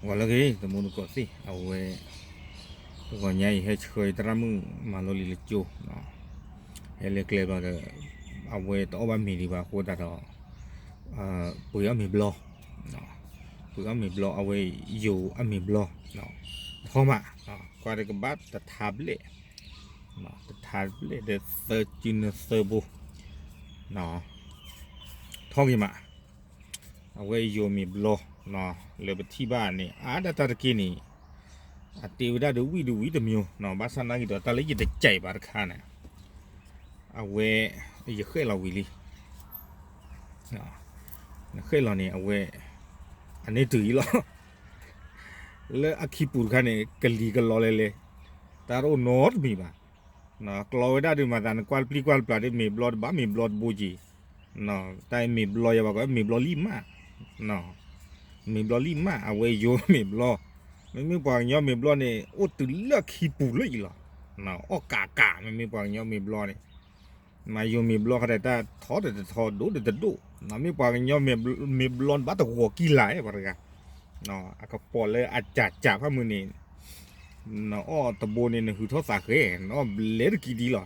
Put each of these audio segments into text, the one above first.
ဂီၤလၢအဂ့ၤ တမူတကိးသ့ၣ် အဝဲ တဂီၤညါအံၤ ဟဲဆှၢအံၤသရၣ်မုၣ်မၤလိလံာ်လၢကၠိ ဟဲလၢကျဲဘျီဒီး အဝဲတအီၣ်ဘၣ်မ့ၤဒံးဘၣ်အဃိသတးဒီး ပှ့ၤအီၣ်မ့ၤဘျီ ပှ့ၤအီၣ်မ့ၤဘျီ အဝဲယိၤအမ့ၤဘျီ ထီမး ကွၢ်တကဘၣ်တထါဘျဲၣ် တထါဘျဲၣ်ဒီးသၢကၠုနသၢဘိ ထီက့ၤမး အဝဲယိၤမ့ၤဘျီ လၢပထံၣ်ဘၣ်န့ၣ် အါဒၣ်တၢ်တက့ၢ်န့ၣ် အတ့ဝဲဒၣ်ဒီးဝံၣ်တဝံၣ်တမံၤ ဘၣ်ဆၣ်နာ်က့ၤဒီး တၢ်လၢယတကြိုက်ဘၣ်တခါန့ၣ် အဝဲ ယဃဲၣ်လီၤဝံၤလံ နဃဲၣ်လီၤန့ၣ် အဝဲ အန့ၣ်တုၤအံၤလီၤ လၢအခံပူၤတခါန့ၣ် ကလံၤကလီလဲၤလဲၤ တၢ်တအိၣ်နီတမံၤဘၣ် ကျီဝဲဒၣ်ဒုးမၤသး နကွၢ်တပျံၤကွၢ်တပျၢ်ဒီး မ့ၤဘျီတဘၣ်မ့ၤဘျီတဘိက့ၤ တၢ်မ့ၤဘျီယၤဘၣ်ကီး မ့ၤဘျီလံၣ်မး မ့ၤဘျီလံၣ်မး အဝဲယိၤမ့ၤဘျီ မ့မ့ၢ်ပှၤကညီမ့ၤဘျီန့ၣ် အိၣ်တုၤလၢအခံပူၤလၢအံၤလီၤ အီၣ်ကးကး မ့မ့ၢ်ပှၤကညီမ့ၤဘျီန့ၣ် မ့ၢ်ယိၤမ့ၤဘျီခါဒီး တၢ်ထီဒီးတထီ ဒိၣ်ဒီးတဒိၣ် မ့ၢ်ပှၤကညီမ့ၤဘျီန့ၣ် ဘၣ်တဂီၤကံလၤ ပှၤတဂၤ အကပီၤလၢအကးကးဖၣ်မုၢ်န့ၣ် နအီၣ်တဘိန့ၣ် နဟုးထီၣ်သးဃဲ နအီၣ်ဘျဲတကံဒံလီၤ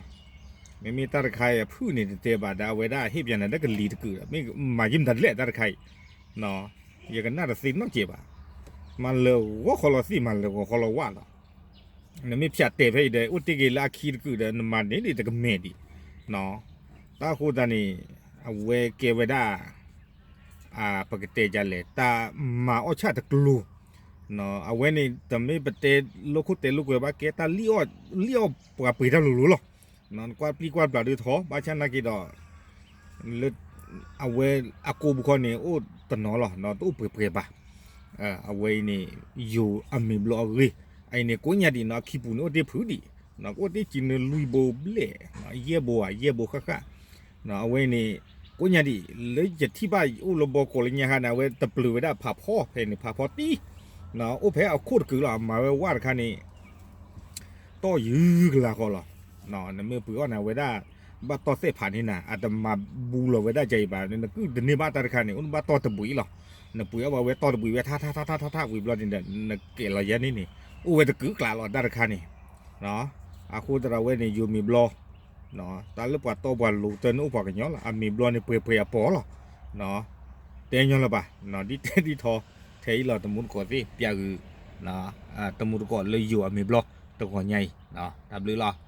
မ့မ့ၢ်တၢ်တခါအံၤအဖုၣ်န့ၣ် တတဲဘၣ်ဒီး အဝဲဒၣ်ဟ့ၣ်ပၠးနၤလၢကလံၤတကုာ်ဒီး မ့ၢ်မၤယံာ်မတၤဒ်လဲၣ်တၢ်တခါအံၤ ယကနၣ်တသ့နီတစဲးဘၣ် မၤလၢာ်ဂီၤခီလီၤသ့ၣ် မၤလၢာ်ဂီၤခီလီၤဝၣ်လီၤ နမ့ၢ်ဖၠးတဲာ်ဖဲအံၤဒီး အိၣ်တ့ၢ်က့ၤလၢအခံတကုာ်ဒီး နမၤန့ၢ်ဒံးတကမဲာ်ဒံး တၢ်အဃိသတးန့ၣ် အဝဲကဲဝဲဒၣ် ပကတဲဒ်လဲၣ် တၢ်မၤအီၣ်ဆၣ်တကျိၤ အဝဲန့ၣ် တမ့ၢ်ပတဲလိာ်ခိၣ်တဲလိာ်ကွဲဘၣ် ကဲတၢ်လံၣ်အီၣ်ပှၤပှ့ၤတၢ်လိၤလိၤလီၤ နကွၢ်ပျံၤကွၢ်တပျၢ်ဒုးထီ ဘၣ်ဆၣ်နာ်က့ၤဒီး လၢ အဝဲအကိာ်ပူၤခီန့ၣ် အိၣ်တနီၤလီၤ တအိၣ်ပှဲၤပှဲၤဘၣ် အဝဲအံၤန့ၣ် ယိၤအမ့ၤဘျီအဂ့ၢ် အအံၤန့ၣ် ကိးညါဒံးနီၤ အခံပူၤန့ၣ် အိၣ်တ့ၢ်ဖုးဒံး ကအိၣ်တ့ၢ်ကံနၢလွံၢ်ဘိဘျဲၣ် ယဲၢ်ဘိဧါ ယဲၢ်ဘိဃၣ်ဃၣ် အဝဲန့ၣ် ကိးညါဒံး လၢယထံၣ်ဘၣ်အိၣ်လၢဘီကိးလၢညါခါန့ၣ် အဝဲတပျုာ်ဝဲဒၣ်ဖးဖီဖဲန့ၣ် ဖးဖီတံၢ် အိၣ်ဖဲအခိၣ်တကုာ်လီၤ မၤဝဲဝၣ်တခါန့ၣ် တီၢ်ယုၢ်ကလၤဃီလီၤ နမ့ၢ်ပှ့ၤအီၣ်န့ၣ် အဝဲဒၣ် ဘၣ်တီၢ်သဲၣ်ဖးန့ၢ်နၤ အတမၤဘူးလီၤဝဲဒၣ်ကအံၤဘၣ် နကုၢ်တန့ၢ်ဘၣ်တၢ်တခါန့ၣ် အိၣ်နဘၣ်တီၢ်တဘှံးလီၤ နပှ့ၤအီၣ်ဘၣ်ဝဲတီၢ်တဘှံးဝဲထါထါထါထါထါဝံၤဘျီန့ၣ်ဒီး နကဲးလီၤယဲန့ၣ်န့ၣ် အိၣ်ဝဲတကုာ်ကျးလီၤတၢ်တခါန့ၣ် အဃိသတးဒီးအဝဲန့ၣ် ယိၤမ့ၤဘျီ တၢ်လၢပှၤတီပှၤလိၤတၢ်န့ၣ်အိၣ်ပှၤကညီလီၤ အမ့ၤဘျီန့ၣ်ပှဲၤပှဲၤအပီၤလီၤ တဲညီလၢၤဘၣ် ဒ်တဲဒ်ထီ ထဲအံၤလီၤ တမူတကိးသ့ၣ် ပျးဂုာ် တမူတကိးလၢယိၤအမ့ၤဘျီ တဂီၤညါအံၤ တၢ်ဘျုးလီၤ